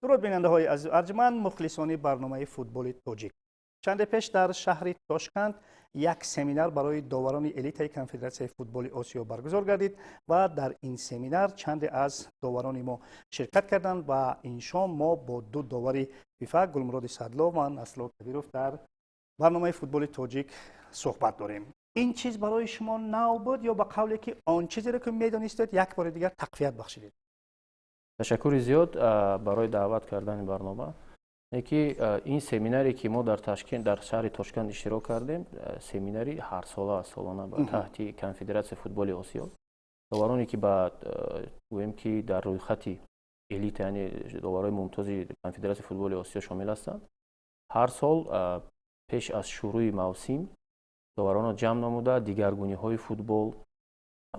Дуруд, бинандаҳои азизу арҷманд, мухлисони барномаи «Футболи тоҷик». Чанде пеш дар шаҳри Тошканд як семинар барои доварони элитаи Конфедератсияи футболи Осиё баргузор гардид ва дар ин семинар чанде аз доварони мо ширкат карданд. Ва ин шом мо бо ду довари ФИФА, Гулмуроди Садло ва Насло Кабиров, дар барномаи «Футболи тоҷик» суҳбат дорем. Ин чиз барои шумо нав буд ё ба қавле ки он чизеро, ки медонистед, як бори дигар тақвият бахшидед? Ташаккури зиёд барои даъват кардани барнома. Ки ин семинаре, ки мо дар Ташкент, дар шаҳри Тошканд иштирок кардем, семинари ҳарсола аст, солона ба таҳти Конфедератсияи футболи Осиё довароне, ки ба гӯем ки дар рӯйхати элита, яъне доварои мумтози Конфедератсияи футболи Осиё шомил ҳастанд, ҳар сол пеш аз шурӯи мавсим доваронро ҷамъ намуда, дигаргуниҳои футбол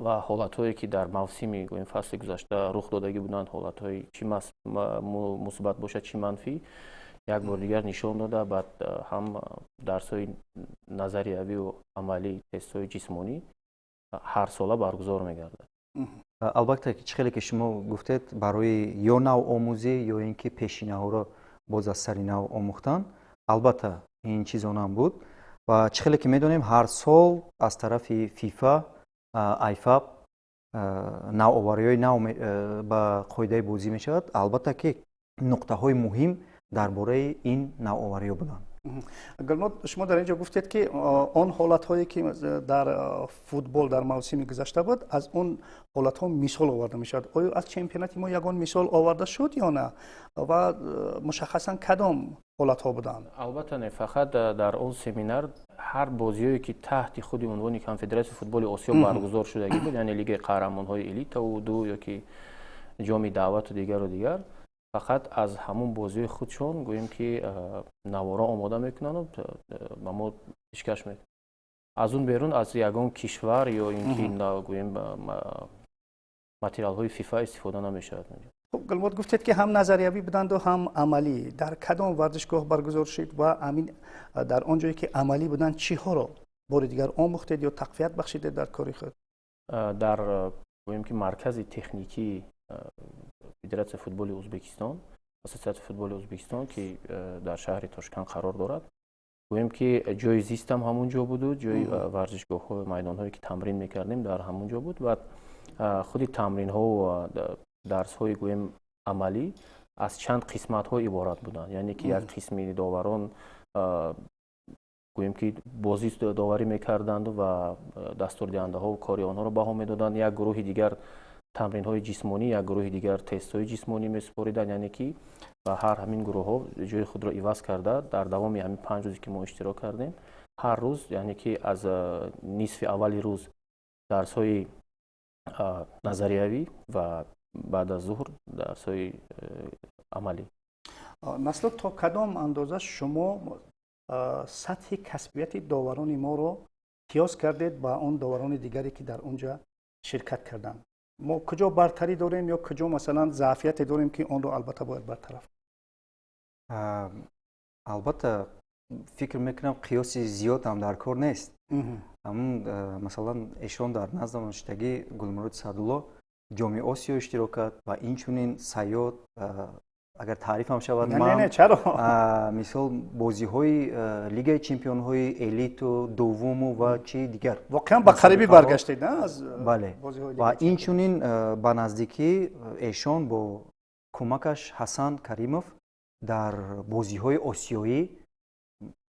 ва ҳолатҳое, ки дар мавсими, гӯем, фасли гузашта рух додагӣ буданд, ҳолатҳои чӣ мусбат бошад, чӣ манфӣ, як бор дигар нишон дода, баъд ҳам дарсҳои назариявию амалӣ, тестҳои ҷисмонӣ ҳарсола баргузор мегардад. Албатта, чӣ хеле ки шумо гуфтед, барои ё навомӯзӣ, ё ин ки пешинаҳоро боз аз сари нав омӯхтан, албатта, ин чизонам буд. Ва чӣ хеле ки медонем, ҳар сол аз тарафи ФИФА, АЙФАБ навовариҳои нав ба қоидаи бозӣ мешавад. Албатта ки нуқтаҳои муҳим дар бораи ин навовариҳо буданд. Гулмурод, шумо дар ин ҷо гуфтед, ки он ҳолатҳое, ки дар футбол дар мавсими гузашта буд, аз он ҳолатҳо мисол оварда мешавад. Оё аз чемпионати мо ягон мисол оварда шуд ё на ва мушаххасан кадом ҳолатҳо буданд? Албатта, не. Фақат дар он семинар ҳар бозиҳое, ки таҳти худи унвони Конфедератсияи футболи Осиё баргузор шудагӣ буд, яъне Лигаи қаҳрамонҳои элитаву ду ё ки Ҷоми даъвату дигару дигар, фақат аз ҳамун бозиҳои худшон, гӯем ки, наворо омода мекунанду ба мо пешкаш мекунанд. Аз он берун аз ягон кишвар ё ин ки, гӯем, материалҳои ФИФА истифода намешавад. Хуб, Гулмурод, гуфтед, ки ҳам назариявӣ буданду, ҳам амалӣ. Дар кадом варзишгоҳ баргузор шуд ва амин дар он ҷое, ки амалӣ буданд, чиҳоро бори дигар омӯхтед ё тақвият бахшидед дар кори худ? Дар, гӯем ки, маркази техникии Федератсияи футболи Ӯзбекистон, Ассотсиатсияи футболи Ӯзбекистон, ки дар шаҳри Тошканд қарор дорад. Гӯем ки ҷои зистам ҳамун ҷо буду ҷои варзишгоҳҳо, майдонҳое, ки тамрин мекардем, дар ҳамун ҷо буд. Ва худи тамринҳо ва дарсҳои, гӯем, амалӣ аз чанд қисматҳо иборат буданд, яъне ки як қисми доварон, гӯем ки, бозӣ доварӣ мекарданд ва дастурдиҳандаҳо кори онҳоро баҳо медоданд, як гурӯҳи дигар тамринҳои ҷисмонӣ, як гурӯҳи дигар тестҳои ҷисмонӣ месупориданд. Яъне ки ва ҳар ҳамин гурӯҳҳо ҷои худро иваз карда, дар давоми ҳамин 5 рӯзе, ки мо иштирок кардем, ҳар рӯз, яъне ки аз нисфи аввали рӯз дарсҳои назариявӣ ва баъд аз зуҳр дарсҳои амалӣ. Насло, то кадом андоза шумо сатҳи касбияти доварони моро қиёс кардед ба он доварони дигаре, ки дар он ҷа ширкат карданд? Мо куҷо бартарӣ дорем ё куҷо, масалан, заъфияте дорем, ки онро албатта бояд бартараф? Албатта, фикр мекунам, қиёси зиёд ҳам дар кор нест. Ҳамун, масалан, эшон дар наздамон шидагӣ, Гулмуроди Саъдулло, Ҷоми Осиё иштирок кард ва инчунин Сайёд, агар таърифам шавад. Чаро? Мисол, бозиҳои Лигаи чемпионҳои элиту дуввуму ва чи дигар. Воқеан ба қарибӣ баргаштед аз Бале, ва инчунин ба наздикӣ эшон бо кӯмакаш Ҳасан Каримов дар бозиҳои осиёӣ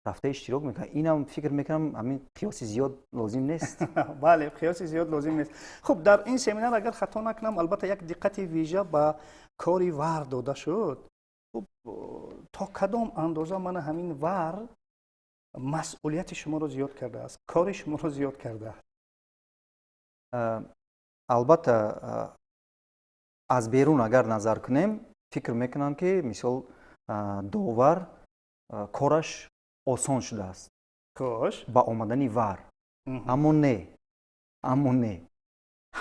рафта иштирок мекунад. Инам, фикр мекунам, ҳамин қиёси зиёд лозим нест. Бале, қиёси зиёд лозим нест. Хуб, дар ин семинар, агар хато накунам, албатта, як диққати вижа ба кори ВАР дода шуд. Хуб, то кадом андоза мана ҳамин ВАР масъулияти шуморо зиёд кардааст, кори шуморо зиёд кардааст? Албатта, аз берун агар назар кунем, фикр мекунам, ки мисол, довар кораш осон шудааст ба омадани ВАР. Аммо не,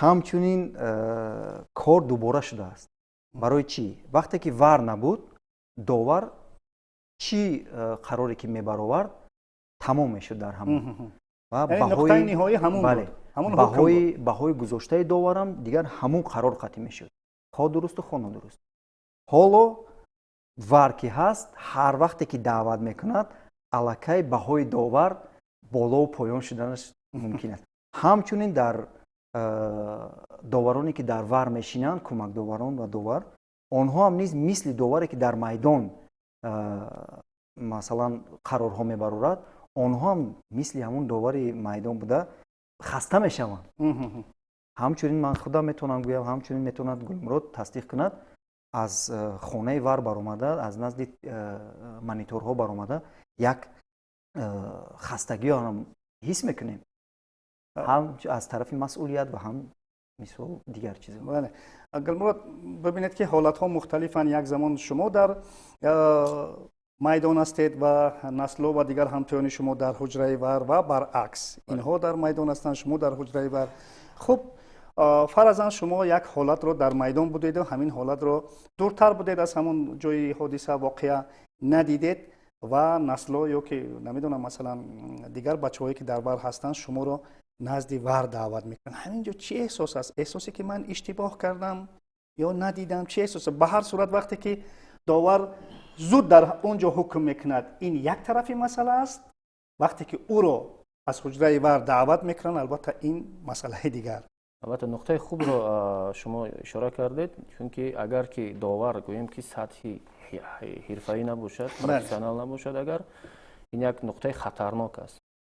ҳамчунин кор дубора шудааст. Барои чӣ? Вақте ки ВАР набуд, довар чӣ қароре ки мебаровард, тамом мешуд дар ҳамон ва баҳои гузоштаи доварам дигар ҳамун қарор қатъӣ мешуд, хо дурусту хо нодуруст. Ҳоло ВАР ки ҳаст, ҳар вақте ки даъват мекунад, аллакай баҳои довар болову поён шуданаш мумкин аст. Ҳамчунин дар довароне, ки дар ВАР мешинанд, кӯмакдоварон ва довар, онҳо ҳам низ мисли доваре, ки дар майдон, масалан, қарорҳо мебарорад, онҳо ҳам мисли ҳамун довари майдон буда хаста мешаванд. Ҳамчунин ман худам метавонам гӯям, ҳамчунин метавонад Гулмурод тасдиқ кунад, аз хонаи ВАР баромада, аз назди мониторҳо баромада, як хастагиро ҳам ҳис мекунем, ҳам аз тарафи масъулият ва ҳам, мисол, дигар чизо. Бале, Гулмурод, бибинед, ки ҳолатҳо мухталифанд. Як замон шумо дар майдон ҳастед ва Насло ва дигар ҳамтоёни шумо дар ҳуҷраи ВАР ва баръакс, инҳо дар майдон ҳастанд, шумо дар ҳуҷраи ВАР. Хуб, фарзан, шумо як ҳолатро дар майдон будеду ҳамин ҳолатро дуртар будед аз ҳамон ҷои ҳодиса, воқеа, надидед ва Насло ё ки намедонам, масалан, дигар бачаҳое, ки дар ВАР ҳастанд, шуморо назди ВАР даъват мекунанд. Ҳамин ҷо чӣ эҳсос аст? Эҳсосе, ки ман иштибоҳ кардам ё надидам, чӣ эҳсос? Ба ҳар сурат, вақте ки довар зуд дар он ҷо ҳукм мекунад, ин як тарафи масъала аст. Вақте ки ӯро аз ҳуҷраи ВАР даъват мекунанд, албатта, ин масъалаи дигар. Албатта, нуқтаи хубро шумо ишора кардед, чунки агар ки довар, гӯем, ки сатҳи ҳирфаӣ набошад, профессионал набошад, агар ин як нуқтаи хатарнок аст,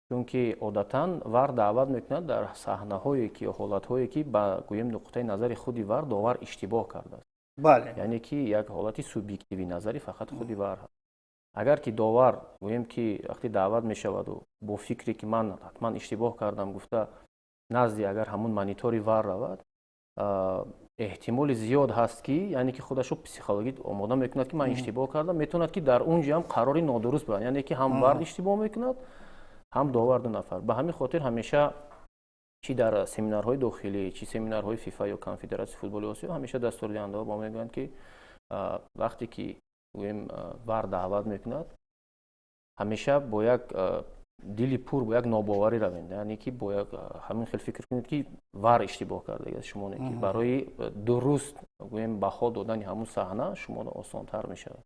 чунки одатан ВАР даъват мекунад дар саҳнаҳое ки ё ҳолатҳое, ки ба, гӯем, нуқтаи назари худи ВАР довар иштибоҳ кардааст. Яъне ки як ҳолати субъективӣ, назари фақат худи ВАР ҳаст. Агар ки довар, гӯем, ки вақте даъват мешаваду бо фикре, ки ман ҳатман иштибоҳ кардам гуфта, назди агар ҳамун монитори ВАР равад, эҳтимоли зиёд ҳаст, ки, яъне ки, худашро психологӣ омода мекунад, ки ман иштибоҳ кардам, метавонад, ки дар он ҷо ҳам қарори нодуруст барад. Яъне ки ҳам ВАР иштибоҳ мекунад, ҳам довар, ду нафар. Ба ҳамин хотир ҳамеша, чӣ дар семинарҳои дохилӣ, чӣ семинарҳои ФИФА ё Конфедератсияи футболи Осиё, ҳамеша дастурдиҳандаҳо ба мо мегӯянд, ки вақте ки, гӯем, ВАР даъват мекунад, ҳамеша бо як дили пур, бо як нобоварӣ равед, яъне ки бо як ҳамин хел фикр кунед, ки ВАР иштибоҳ кардагиаст, шумо не, ки барои дуруст, гӯем, баҳо додани ҳамун саҳна шумо осонтар мешавад.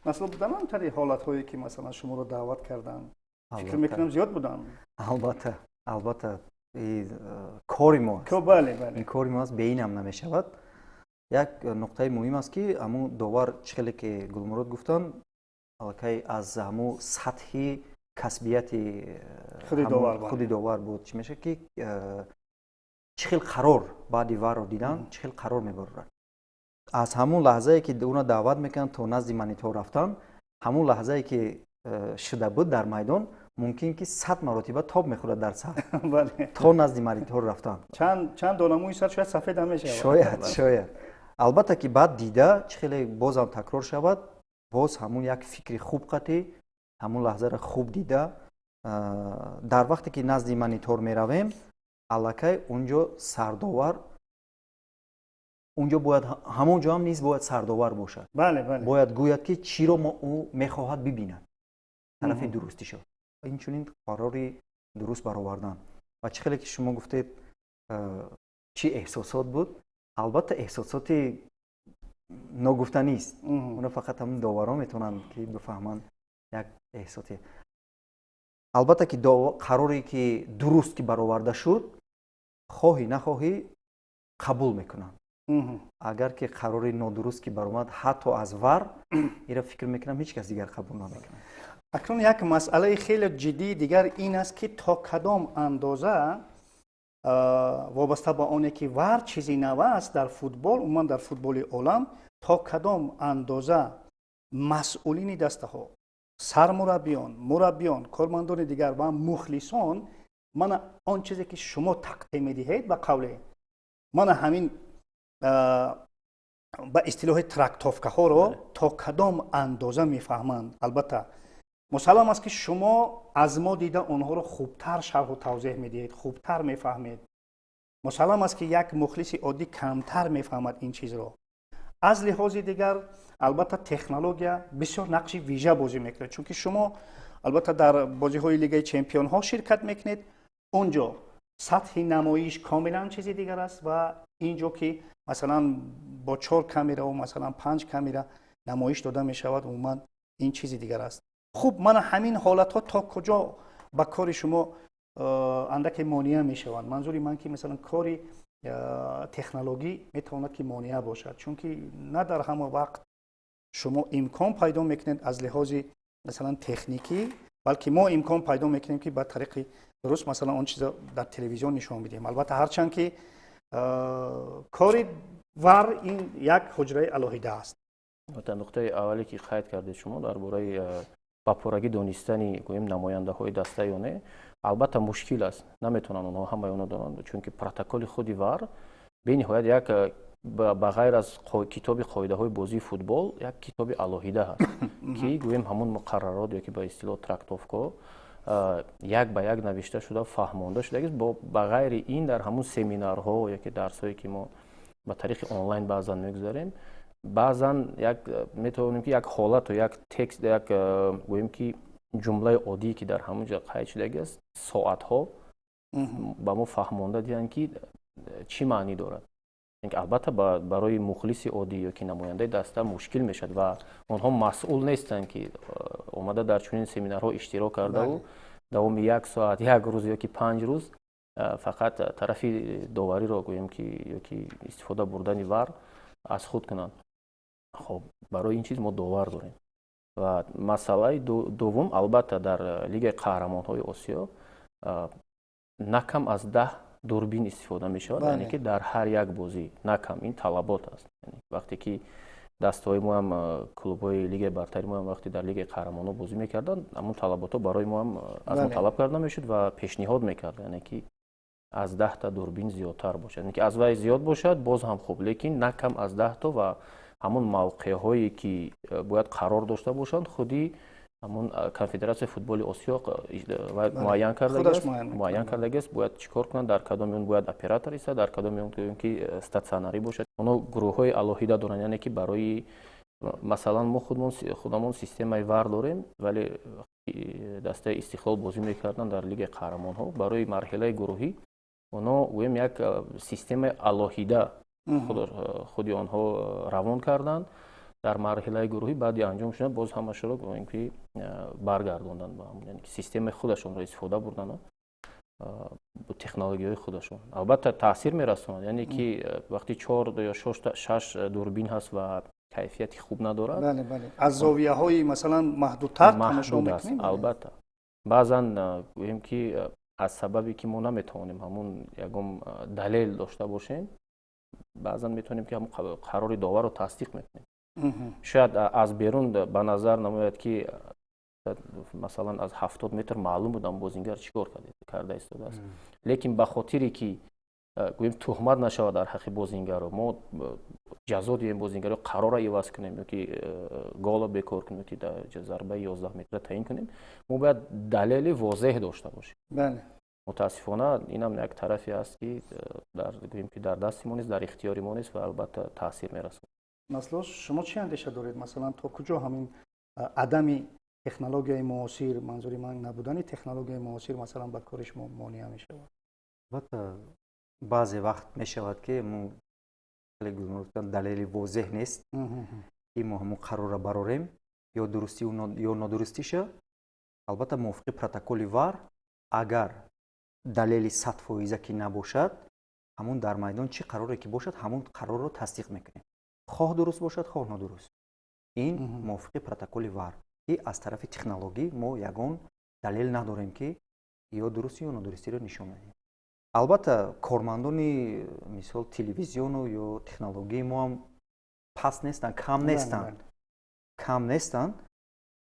Масалан, буданд ҳамтари ҳолатҳое, ки, масалан, шуморо даъват карданд? Фикр мекунам, зиёд буданд. Албатта, албатта, кори мо Бале. Ин кори мо аст, бе ин ҳам намешавад. Як нуқтаи муҳим аст, ки ҳамун довар, чӣ хеле ки Гулмурод гуфтанд, аллакай аз ҳамун сатҳи касбияти худи довар буд, чӣ мешавад, ки чӣ хел қарор баъди ВАР-ро дидан, чӣ хел қарор мебарорад. Аз ҳамун лаҳзае, ки ӯро даъват мекунанд, то назди монитор рафтан, ҳамун лаҳзае, ки шуда буд дар майдон, мумкин ки 100 маротиба тоб мехӯрад дар сар то назди монитор рафтан. Чанд дона мӯи сар шояд сафед ҳам мешавад. Шояд, шояд. Албатта, ки баъд дида, чӣ хеле бозам такрор шавад, боз ҳамун як фикри хуб қатӣ, ҳамун лаҳзаро хуб дида, дар вақте ки назди монитор меравем, аллакай унҷо сардовар, унҷо бояд, ҳамон ҷо ҳам низ бояд сардовар бошад. Бале, бале. Бояд гӯяд, ки чиро ӯ мехоҳад бибинад, тарафи дурустишо, инчунин қарори дуруст баровардан. Ва чӣ хеле ки шумо гуфтед, чӣ эҳсосот буд, албатта, эҳсосоти ногуфтанист. Оно фақат ҳамн доварон метавонанд, ки бифаҳманд як эҳсоте. Албатта, ки қароре, ки дуруст ки бароварда шуд, хоҳӣ нахоҳӣ қабул мекунанд. Агар ки қарори нодуруст ки баромад, ҳатто аз ВАР, ира фикр мекунам, ҳеҷ кас дигар қабул намекунад. Акнун як масъалаи хеле ҷиддии дигар ин аст, ки то кадом андоза, вобаста ба оне ки ВАР чизи нав аст дар футбол, умуман дар футболи олам, то кадом андоза масъулини дастаҳо, сармураббиён, мураббиён, кормандони дигар ва мухлисон мана он чизе, ки шумо тақдим медиҳед, ба қавле, мана ҳамин ба истилоҳи трактовкаҳоро то кадом андоза мефаҳманд? Албатта, мусаллам аст, ки шумо аз мо дида онҳоро хубтар шарҳу тавзеҳ медиҳед, хубтар мефаҳмед. Мусаллам аст, ки як мухлиси оддӣ камтар мефаҳмад ин чизро. Аз лиҳози дигар, албатта, технология бисёр нақши вижа бозӣ мекунад, чунки шумо, албатта, дар бозиҳои Лигаи чемпионҳо ширкат мекунед, он ҷо сатҳи намоиш комилан чизи дигар аст ва ин ҷо, ки, масалан, бо чор камераву, масалан, панҷ камера Намоиш дода мешавад, умуман ин чизи дигар аст. Хуб, мана ҳамин ҳолатҳо то куҷо ба кори шумо андаке монеа мешаванд? Манзури ман ки, масалан, кори технологӣ метавонад ки монеа бошад, чунки на дар ҳама вақт шумо имкон пайдо мекунед аз лиҳози, масалан, техникӣ, балки мо имкон пайдо мекунем, ки ба тариқи дуруст, масалан, он чизо дар телевизион нишон бидиҳем. Албатта, ҳарчанд ки кори ВАР ин як ҳуҷраи алоҳида аст. Нуқтаи аввале, ки қайд кардед шумо дар бораи ба пуррагӣ донистани, гӯем, намояндаҳои даста ё не, албатта, мушкил аст. Наметавонанд онҳо ҳамаи онро донанд, чунки протоколи худи ВАР бениҳоят як, ба ғайр аз китоби қоидаҳои бозии футбол, як китоби алоҳида ҳаст, ки, гӯем, ҳамун муқаррарот ё ки ба истилоҳ трактовка як ба як навишта шуда, фаҳмонда шудагист. Ба ғайри ин, дар ҳамун семинарҳо ё ки дарсҳое, ки мо ба тариқи онлайн баъзан мегузарем, баъзан як метавонем, ки як ҳолату як текст, як, гӯем, ки ҷумлаи оддие, ки дар ҳамун ҷо қайд шудагиаст, соатҳо ба мо фаҳмонда диҳанд, ки чӣ маънӣ дорад. Албатта, барои мухлиси оддӣ ё ки намояндаи даста мушкил мешавад ва онҳо масъул нестанд, ки омада дар чунин семинарҳо иштирок кардаву давоми як соат, як рӯз ё ки 5 рӯз фақат тарафи довариро, гӯем, ки ё ки истифода бурдани ВАР аз худ кунанд. Хоб, барои ин чиз мо довар дорем. Ва масъалаи дуввум, албатта, дар Лигаи қаҳрамонҳои Осиё на кам аз 10 дурбин истифода мешавад, яъне ки дар ҳар як бозӣ на кам, ин талабот аст. Вақте ки дастаҳои моам, клубҳои Лигаи бартари моам, вақте дар Лигаи қаҳрамонҳо бозӣ мекарданд, ҳамун талаботҳо барои моам аз мо талаб карда мешуд ва пешниҳод мекард, яъне ки аз 10-та дурбин зиёдтар бошад, яъне ки аз вай зиёд бошад, боз ҳам хуб, лекин на кам аз 10-то. Ва ҳамун мавқеъҳое, ки бояд қарор дошта бошанд, худи ҳамун Конфедератсияи футболи Осиё муайян кардагиаст, бояд чӣ кор кунанд, дар кадоми он бояд оператор истад, дар кадоми он ки статсионарӣ бошад. Онҳо гурӯҳҳои алоҳида доранд, яъне ки барои масалан, мо худамон системаи ВАР дорем, вале дастаи Истиқлол бозӣ мекарданд дар Лигаи қаҳрамонҳо, барои марҳилаи гурӯҳӣ онҳо, гӯем, як системаи алоҳида худи онҳо равон карданд. Дар марҳилаи гурӯҳӣ баъди анҷом шудан боз ҳамашро, гӯем, ки баргардонданд, системаи худашонро истифода бурданд, бо технологияҳои худашон. Албатта, таъсир мерасонад, яъне ки вақти чор ё шаш дурбин ҳаст ва кайфияти хуб надорад. Аз зовияҳои, масалан, маҳдудтар. Тамошо мекунем. Албатта, баъзан, гӯем, ки аз сабабе ки мо наметавонем ҳамун ягон далел дошта бошем, баъзан метавонем, ки ҳамун қарори доварро тасдиқ мекунем. Шояд аз берун ба назар намояд, ки масалан, аз 70 метр маълум буд бозингар чӣ кор карда истодааст, лекин ба хотире ки, гӯем, туҳмат нашавад дар ҳаққи бозингаро, мо ҷазо диҳем бозингаро, қарорро иваз кунем ё ки гола бекор кунем, ё ки зарбаи 11 метра таъин кунем, мо бояд далели возеҳ дошта бошем. Мутаассифона, инам як тарафе аст, ки дар, гӯем, ки дар дасти мо нест, дар ихтиёри мо нест ва, албатта, таъсир мерасонад. Масло, шумо чӣ андеша доред? Масалан, то куҷо ҳамин адами технологияи муосир, манзури ман набудани технологияи муосир, масалан, ба кори шумо монеа мешавад? Албатта, баъзе вақт мешавад, ки мо далели возеҳ нест, ки мо ҳамун қарорро барорем, ё дурустӣ, ё нодурустиша. Албатта, мувофиқи протоколи ВАР, агар далели 100-фоиза ки набошад, ҳамун дар майдон чӣ қароре ки бошад, ҳамун қарорро тасдиқ мекунем, хоҳ дуруст бошад, хоҳ нодуруст. Ин мувофиқи протоколи ВАР, ки аз тарафи технологӣ мо ягон далел надорем, ки ё дурустӣ, ё нодурустиро нишон медиҳем. Албатта, кормандони, мисол, телевизиону ё технологияи мо ҳам паст нестанд, кам нестанд.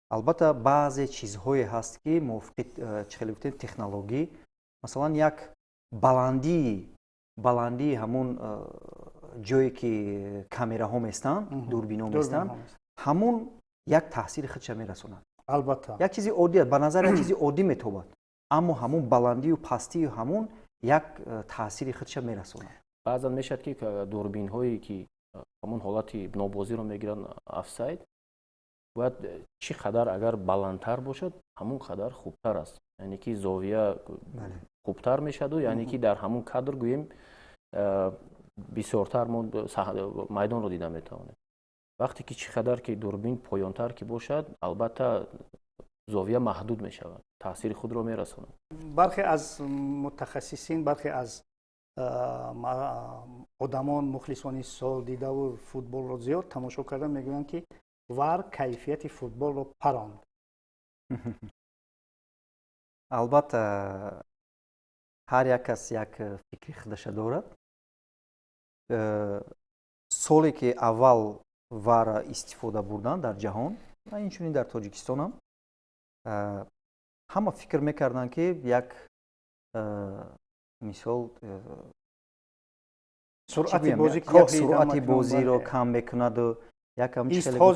Албатта, баъзе чизҳое ҳаст, ки мувофиқи чӣ хеле гуфтем, технологӣ, масалан, як баландии ҳамун ҷое, ки камераҳо местанд, дурбино местанд, ҳамун як таъсири худша мерасонад. Як чизи оддӣ, ба назар як чизи оддӣ метобад, аммо ҳамун баландию пастию ҳамун як таъсири худша мерасонад. Баъзан мешавад, ки дурбинҳое, ки ҳамун ҳолати нобозиро мегиранд, офсайд, бояд чӣ қадар агар баландтар бошад, ҳамун қадар хубтар аст, яъне ки зовия хубтар мешаваду, яъне ки дар ҳамун кадр, гӯем, бисёртар мо майдонро дида метавонем. Вақте ки Вақте ки чӣ қадар ки дурбин поёнтар ки бошад, албатта, зовия маҳдуд мешавад, таъсири худро мерасонад. Бархе аз мутахассисин, бархе аз одамон, мухлисони солдидаву футболро зиёд тамошо карда, мегӯянд, ки ВАР кайфияти футболро паронд. Албатта, ҳар як кас як фикри худаша дорад. Соле ки аввал ВАРа истифода бурдан дар ҷаҳон ва инчунин дар Тоҷикистонам, ҳама фикр мекарданд, ки як мисол суръати бозиро кам мекунаду истҳо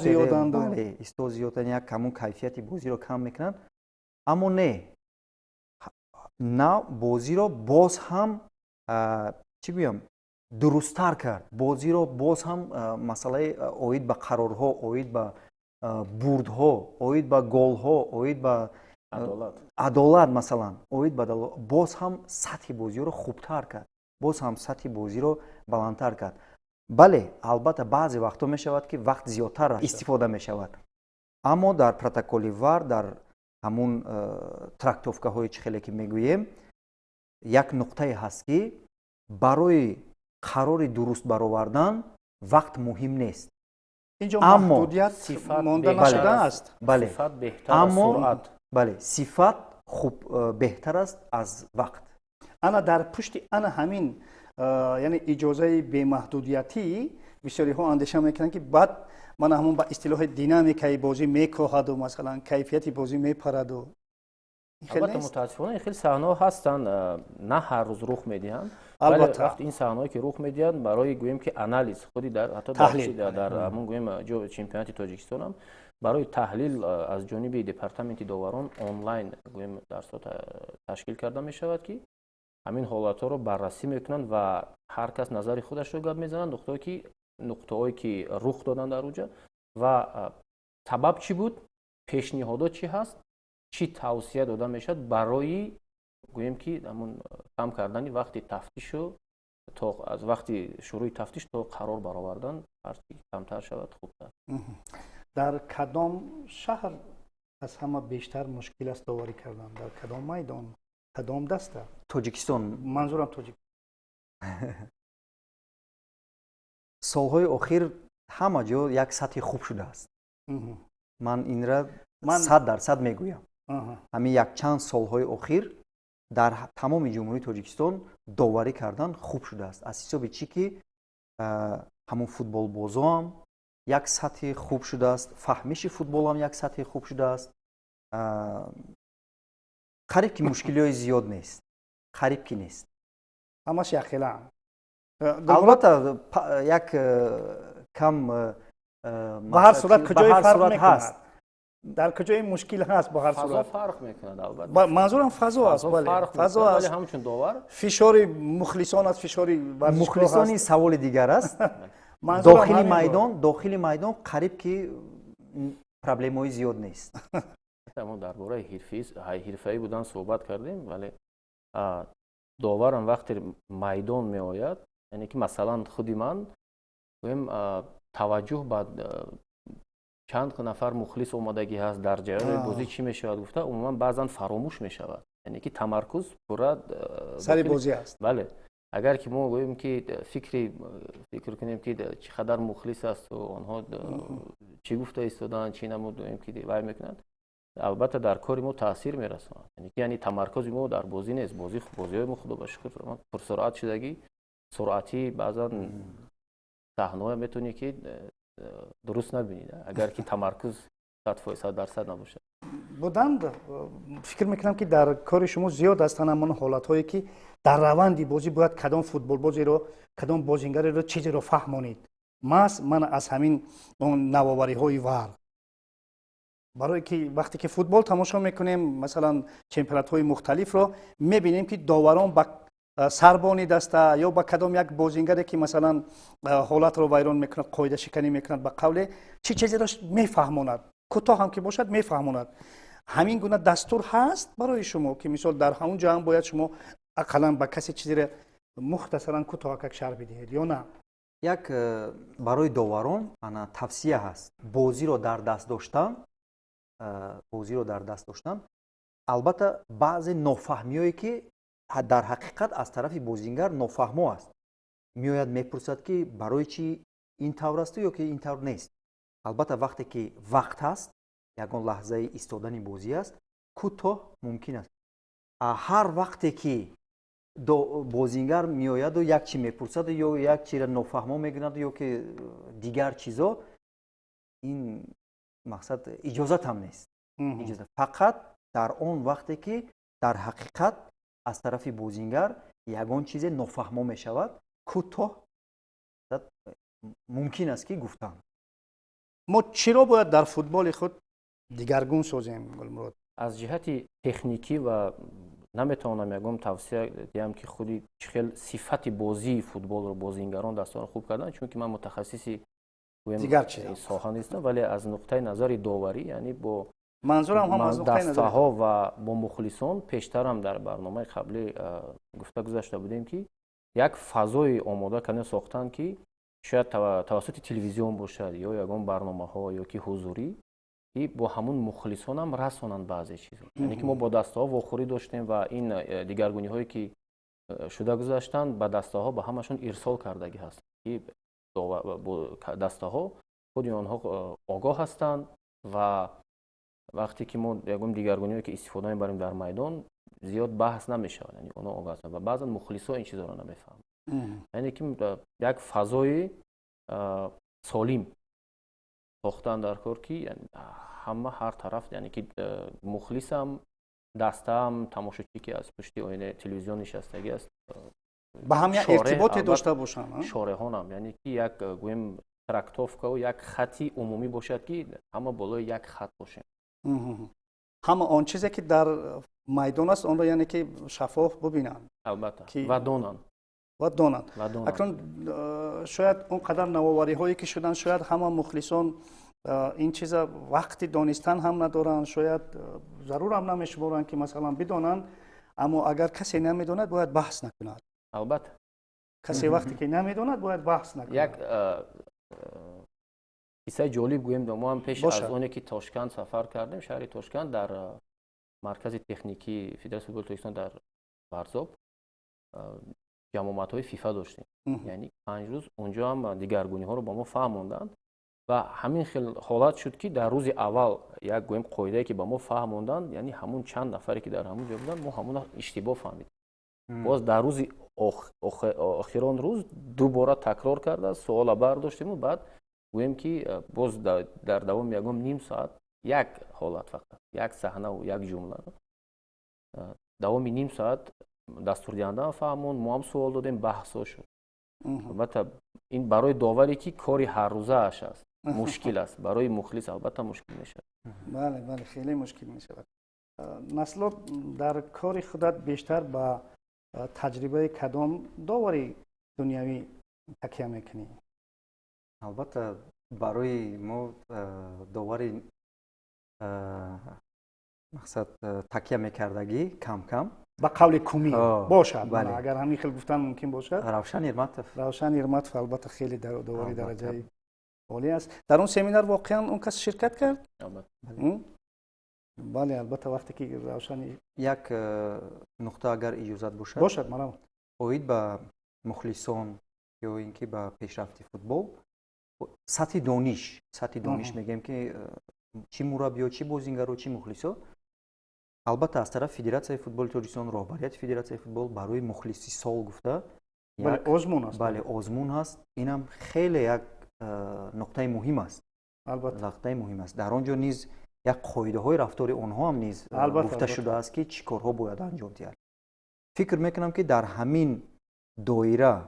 зиёдан, як ҳамун кайфияти бозиро кам мекунад. Аммо не, на, бозиро боз ҳам, чӣ гӯям, дурусттар кард. Бозиро боз ҳам масъалаи оид ба қарорҳо, оид ба бурдҳо, оид ба голҳо, оид ба адолат, масалан, оид ба боз ҳам сатҳи бозиро хубтар кард, боз ҳам сатҳи бозиро баландтар кард. Бале, албатта, баъзе вақтҳо мешавад, ки вақт зиёдтар истифода мешавад, аммо дар протоколи ВАР, дар ҳамун трактовкаҳои, чӣ хеле ки мегӯем, як нуқтае ҳаст, ки барои қарори дуруст баровардан вақт муҳим нест. Инҷо маҳдудият монда нашудааст. Бале, аммо бале, сифат хуб беҳтар аст аз вақт. Ана дар пушти ана ҳамин, яъне иҷозаи бемаҳдудиятӣ, бисёриҳо андеша мекунанд, ки баъд мана ҳамон ба истилоҳи динамикаи бозӣ мекоҳаду, масалан, кайфияти бозӣ мепараду. Албатта, мутаассифона, ин хеле саҳнаҳо ҳастанд, на ҳар рӯз рух медиҳанд. Албатта, вақти ин саҳнаҳое ки рух медиҳанд, барои, гӯем ки, анализ худи дар ҳатто дар ҳамон, гӯем, чемпионати Тоҷикистонам барои таҳлил аз ҷониби департаменти доварон онлайн, гӯем, дарсҳо ташкил карда мешавад, ки ҳамин ҳолатҳоро баррасӣ мекунанд ва ҳар кас назари худашро гап мезананд, нуқтаҳое ки рух доданд дар уҷа ва сабаб чӣ буд, пешниҳодот чӣ ҳаст, чӣ тавсия дода мешавад барои, гӯем ки, ҳамун кам кардани вақти тафтишу то аз вақти шурӯи тафтиш то қарор баровардан ҳарчи камтар шавад, хубтар. Дар кадом шаҳр аз ҳама бештар мушкил аст доварӣ кардан? Дар кадом майдон, кадом даста? Тоҷикистон? Манзурам тоҷик. Солҳои охир ҳама ҷо як сатҳи хуб шудааст. Ман инра 100% мегӯям. Ҳамин якчанд солҳои охир дар тамоми Ҷумҳурии Тоҷикистон доварӣ кардан хуб шудааст, аз ҳисоби чӣ ки ҳамун футболбозоам як сатҳи хуб шудааст, фаҳмиши футболам як сатҳи хуб шудааст. Қариб ки мушкилиҳои зиёд нест, қариб ки нест. Ҳамаш якхелаам. Албатта, як кам. Ба ҳар сурат, куҷои фарқ мекунад, дар куҷои мушкил ҳаст, бо ҳар сурат? Фарқ мекунад, албатта. Манзурам фазо аст, бале, фазо аст. Ҳамчун довар. Фишори мухлисон аст, фишори мухлисони саволи дигар аст. Дохили майдон қариб ки проблемаҳои зиёд нест. Мо дар бораи ҳирфаӣ будан суҳбат кардем, вале доварам вақте майдон меояд, яъне ки, масалан, худи ман, гӯем, таваҷҷӯҳ ба чанд нафар мухлис омадагӣ ҳаст, дар ҷараёни бозӣ чӣ мешавад гуфта, умуман баъзан фаромӯш мешавад, яъне ки тамаркуз пурра сари бозӣ аст. Бале, агар ки мо, гӯем ки, фикр кунем, ки чӣ қадар мухлис асту онҳо чӣ гуфта истодаанд, чӣ намуд, гӯем ки, вай мекунанд, албатта, дар кори мо таъсир мерасонад. Яъне тамаркузи мо дар бозӣ нест. Бозиҳои мо, худо ба шукр, пурсуръат шудагӣ, суръатӣ, баъзан саҳнаҳое метавонӣ ки дуруст набинӣ, агар ки тамаркуз 100%, 100% набошад. Буданд, фикр мекунам, ки дар кори шумо зиёд ҳастанд ҳамон ҳолатҳое, ки дар раванди бозӣ бояд кадом футболбозеро, кадом бозингареро чизеро фаҳмонед, маҳз ман аз ҳамин навовариҳои ВАР. Барое ки вақте ки футбол тамошо мекунем, масалан, чемпионатҳои мухталифро мебинем, ки доварон ба сарбони даста ё ба кадом як бозингаре, ки, масалан, ҳолатро вайрон мекунад, қоидашиканӣ мекунад, ба қавле чӣ чизеро мефаҳмонад, кӯтоҳ ҳам ки бошад, мефаҳмонад. Ҳамин гуна дастур ҳаст барои шумо, ки мисол дар ҳамун ҷо ҳам бояд шумо ақаллан ба касе чизеро мухтасаран, кӯтоҳакак шарҳ бидиҳед ё на? Як барои доварон ана тавсия ҳаст: бозиро дар даст доштан, бозиро дар даст доштан. Албатта, баъзе нофаҳмиҳое, ки дар ҳақиқат аз тарафи бозингар нофаҳмо аст, меояд, мепурсад, ки барои чӣ ин тавр асту ё ки ин тавр нест. Албатта, вақте ки вақт ҳаст, ягон лаҳзаи истодани бозӣ аст, кӯтоҳ мумкин аст. Ҳар вақте ки бозингар меояду як чи мепурсаду ё як чиро нофаҳмо мекунаду ё ки дигар чизо, ин мақсад иҷозатам нест. Фақат дар он вақте ки дар ҳақиқат аз тарафи бозингар ягон чизе нофаҳмо мешавад, кӯтоҳ мумкин аст, ки гуфтан. Мо чиро бояд дар футболи худ дигаргун созем, Гулмурод? Аз ҷиҳати техникӣ ва наметавонам ягон тавсия диҳам, ки худи чӣ хел сифати бозии футболро бозингарон дастаро хуб кардан, чунки ман мутахассиси соҳа нестам, вале аз нуқтаи назари доварӣ, яъне бо Манзурам ҳам аз дастаҳо ва бо мухлисон, пештарам дар барномаи қаблӣ гуфта гузашта будем, ки як фазои омода кардан сохтанд, ки шояд тавассути телевизион бошад ё ягон барномаҳо ё ки ҳузурӣ, ки бо ҳамун мухлисонам расонанд баъзе чизо. Яъне ки мо бо дастаҳо вохӯрӣ доштем ва ин дигаргуниҳое, ки шуда гузаштанд, ба дастаҳо ба ҳамашон ирсол кардагӣ ҳастанд, ки дастаҳо худи онҳо огоҳ ҳастанд ва вақте ки мо ягон дигаргуниҳое, ки истифода мебарем дар майдон, зиёд баҳс намешавад. Яъне онҳо огоҳ ҳастанд ва баъзан мухлисо ин чизоро намефаҳманд. Яъне ки як фазои солим сохтан дар кор, ки ҳама ҳар тараф, яъне ки мухлисам, дастаам, тамошочӣ, ки аз пушти оинаи телевизион нишастагӣ аст, ба ҳам як иртиботе дошта бошанд. Шореҳонам, яъне ки як, гӯем, трактовкау як хати умумӣ бошад, ки ҳама болои як хат бошем. Ҳама он чизе, ки дар майдон аст, онро, яъне ки, шаффоф бубинанд. Албатта, ва донанд. Ва донанд. Акнун шояд он қадар навовариҳое, ки шуданд, шояд ҳама мухлисон ин чиза вақти донистан ҳам надоранд, шояд зарурам намешуморанд, ки масалан бидонанд. Аммо агар касе намедонад, бояд баҳс накунад. Албатта. Касе вақте ки намедонад, бояд баҳс накунад. Як қиссаи ҷолиб гӯем. Мо ҳам пеш аз оне ки Тошканд сафар кардем, шаҳри Тошканд, дар маркази техникии Федератсияи футболи Тоҷикистон дар Варзоб ҷамъомадҳои ФИФА доштем. Яъне 5 рӯз унҷо ҳам дигаргуниҳоро ба мо фаҳмонданд ва ҳамин хел ҳолат шуд, ки дар рӯзи аввал як, гӯем, қоидае, ки ба мо фаҳмонданд, яъне ҳамун чанд нафаре, ки дар ҳамун ҷо буданд, мо ҳамуна иштибоҳ фаҳмидем. Боз дар рӯзи охирон рӯз дубора такрор карда, суола бардоштему баъд, гӯем, ки боз дар давоми ягон ним соат як ҳолат, фақат як саҳнаву як ҷумла, давоми ним соат дастурдиҳандаам фаҳмонд, мо ҳам суол додем, баҳсҳо шуд. Албатта, ин барои доваре, ки кори ҳаррӯзааш аст, мушкил аст, барои мухлис албатта мушкил мешавад. Бале, хеле мушкил мешавад. Насло, дар кори худат бештар ба таҷрибаи кадом довари дунявӣ такя мекунӣ? Албатта, барои мо довари, мақсад, такя мекардагӣ кам кам Ба қавли кумӣ бошад, агар ҳамин хел гуфтан мумкин бошад. Равшан Ирматов. Равшан Ирматов, албатта, хеле довари дараҷаи олӣ аст. Дар он семинар воқеан он кас ширкат кард? Бале, албатта, вақте ки Равшани Як нуқта, агар иҷозат бошад. Бошад, марҳамат. Оид ба мухлисон ё ин ки ба пешрафти футбол, сатҳи дониш, мегӯем, ки чӣ мураббиё, чӣ бозингаро, чӣ мухлисо, албатта, аз тарафи Федератсияи футболи Тоҷикистон, роҳбарияти Федератсияи футбол барои мухлиси сол гуфта озмун аст. Бале, озмун ҳаст. Инам хеле як нуқтаи муҳим аст, нуқтаи муҳим аст. Дар он ҷо низ як қоидаҳои рафтори онҳо ҳам низ гуфта шудааст, ки чӣ корҳо бояд анҷом диҳад. Фикр мекунам, ки дар ҳамин доира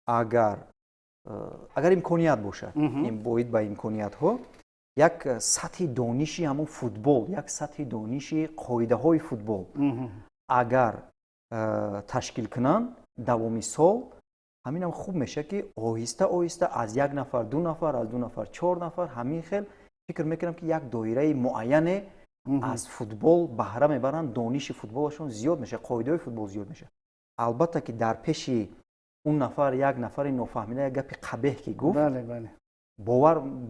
агар имконият бошад, оид ба имкониятҳо, як сатҳи дониши ҳамон футбол, як сатҳи дониши қоидаҳои футбол агар ташкил кунанд давоми сол, ҳаминам хуб мешавад, ки оҳиста оҳиста аз як нафар ду нафар, аз ду нафар чор нафар, ҳамин хел фикр мекунам, ки як доираи муайяне аз футбол баҳра мебаранд, дониши футболашон зиёд мешавад, қоидаҳои футбол зиёд мешавад. Албатта, ки дар пеши Он нафар як нафари нофаҳмида як гапи қабеҳ ки гуфт,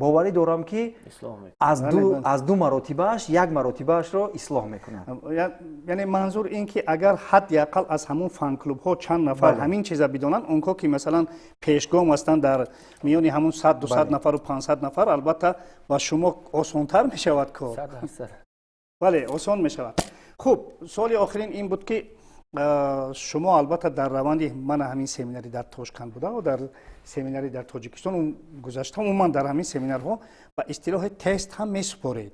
боварӣ дорам, ки аз ду маротибааш як маротибаашро ислоҳ мекунад. Яъне манзур ин ки агар ҳадди ақал аз ҳамун фан-клубҳо чанд нафар ҳамин чиза бидонанд, онҳо ки, масалан, пешгом ҳастанд дар миёни ҳамун 100, 200 нафару 500 нафар, албатта, ба шумо осонтар мешавад кор. Бале, осон мешавад. Хуб, суоли охирин ин буд, ки шумо, албатта, дар раванди мана ҳамин семинари дар Тошканд буда ва дар семинари дар Тоҷикистон гузашта, умуман дар ҳамин семинарҳо ба истилоҳи тест ҳам месупоред.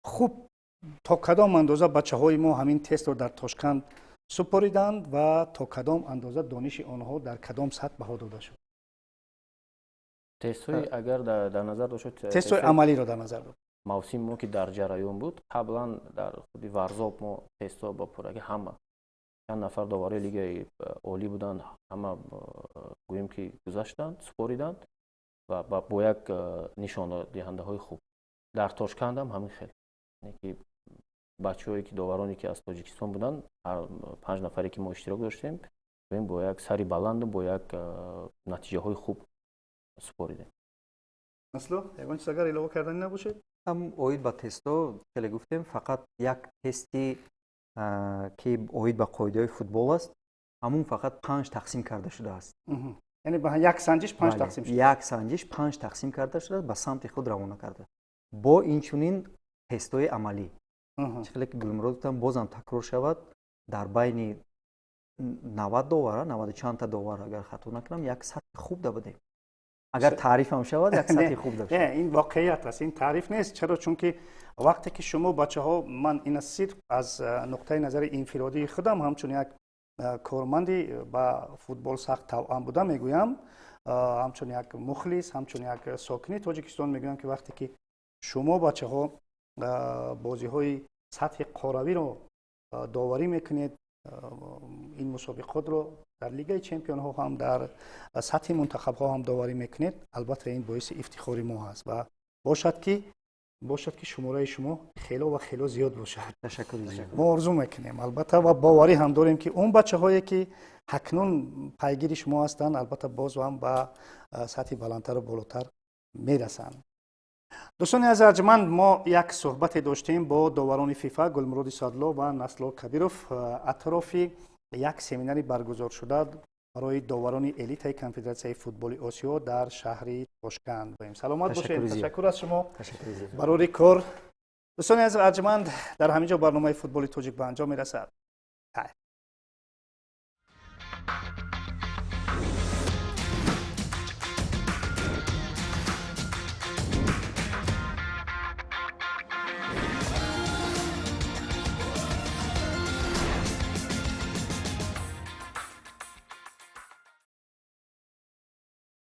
Хуб, то кадом андоза бачаҳои мо ҳамин тестро дар Тошканд супориданд ва то кадом андоза дониши онҳо дар кадом сатҳ баҳо дода шуд? Тестҳои агар дар назар дошт? Тестҳои амалиро дар назар дошт. Мавсими мо ки дар ҷараён буд, қаблан дар худи Варзоб мо тестҳо ба пуррагӣ ҳама чанд нафар доварои лигаи олӣ буданд, ҳама гӯем ки гузаштанд, супориданд ва бо як нишондиҳандаҳои хуб. Дар Тошкандам ҳамин хел, ки бачаҳое ки довароне ки аз Тоҷикистон буданд, панҷ нафаре ки мо иштирок доштем, гӯем, бо як сари баланду бо як натиҷаҳои хуб супоридем. Асло, ягон чиз агар илова кардани набошед? Ҳам оид ба тестҳо хеле гуфтем, фақат як тести, ки оид ба қоидаҳои футбол аст, ҳамун фақат панҷ тақсим карда шудааст. Яъне ба як санҷиш панҷ тақсим шуда? Як санҷиш панҷ тақсим карда шудааст, ба самти худ равона карда. Бо инчунин тестҳои амалӣ, чӣ хеле ки Гулмурод гуфтам, бозам такрор шавад, дар байни 90 довара, наваду чандта довар, агар хато накунам, як сатҳи хуб да будем. Агар таърифам шавад, як сатҳи хуб дошт. Ин воқеият аст, ин таъриф нест. Чаро? Чунки вақте ки шумо бачаҳо, ман ина сирф аз нуқтаи назари инфиродии худам, ҳамчун як корманди ба футбол сахт тавъам буда мегӯям, ҳамчун як мухлис, ҳамчун як сокини Тоҷикистон мегӯям, ки вақте ки шумо бачаҳо бозиҳои сатҳи қоравиро доварӣ мекунед, ин мусобиқотро дар Лигаи чемпионҳо ҳам, дар сатҳи мунтахабҳо ҳам доварӣ мекунед, албатта, ин боиси ифтихори мо ҳаст ва бошад ки шумораи шумо хело ва хело зиёд бошад. Ташаккур. Мо орзу мекунем, албатта, ва боварӣ ҳам дорем, ки он бачаҳое ки ҳакнун пайгири шумо ҳастанд, албатта, боз ҳам ба сатҳи баландтару болотар мерасанд. Дӯстони азиз арҷманд, мо як суҳбате доштем бо доварони ФИФА Гулмуроди Садло ва Насло Кабиров атрофи як семинари баргузоршуда барои доварони элитаи Конфедератсияи футболи Осиё дар шаҳри Тошканд. Саломат бошед, ташаккур аз шумо, барори кор. Дӯстони азиз арҷманд, дар ҳамин ҷо барномаи «Футболи тоҷик» ба анҷом мерасад. Хайр.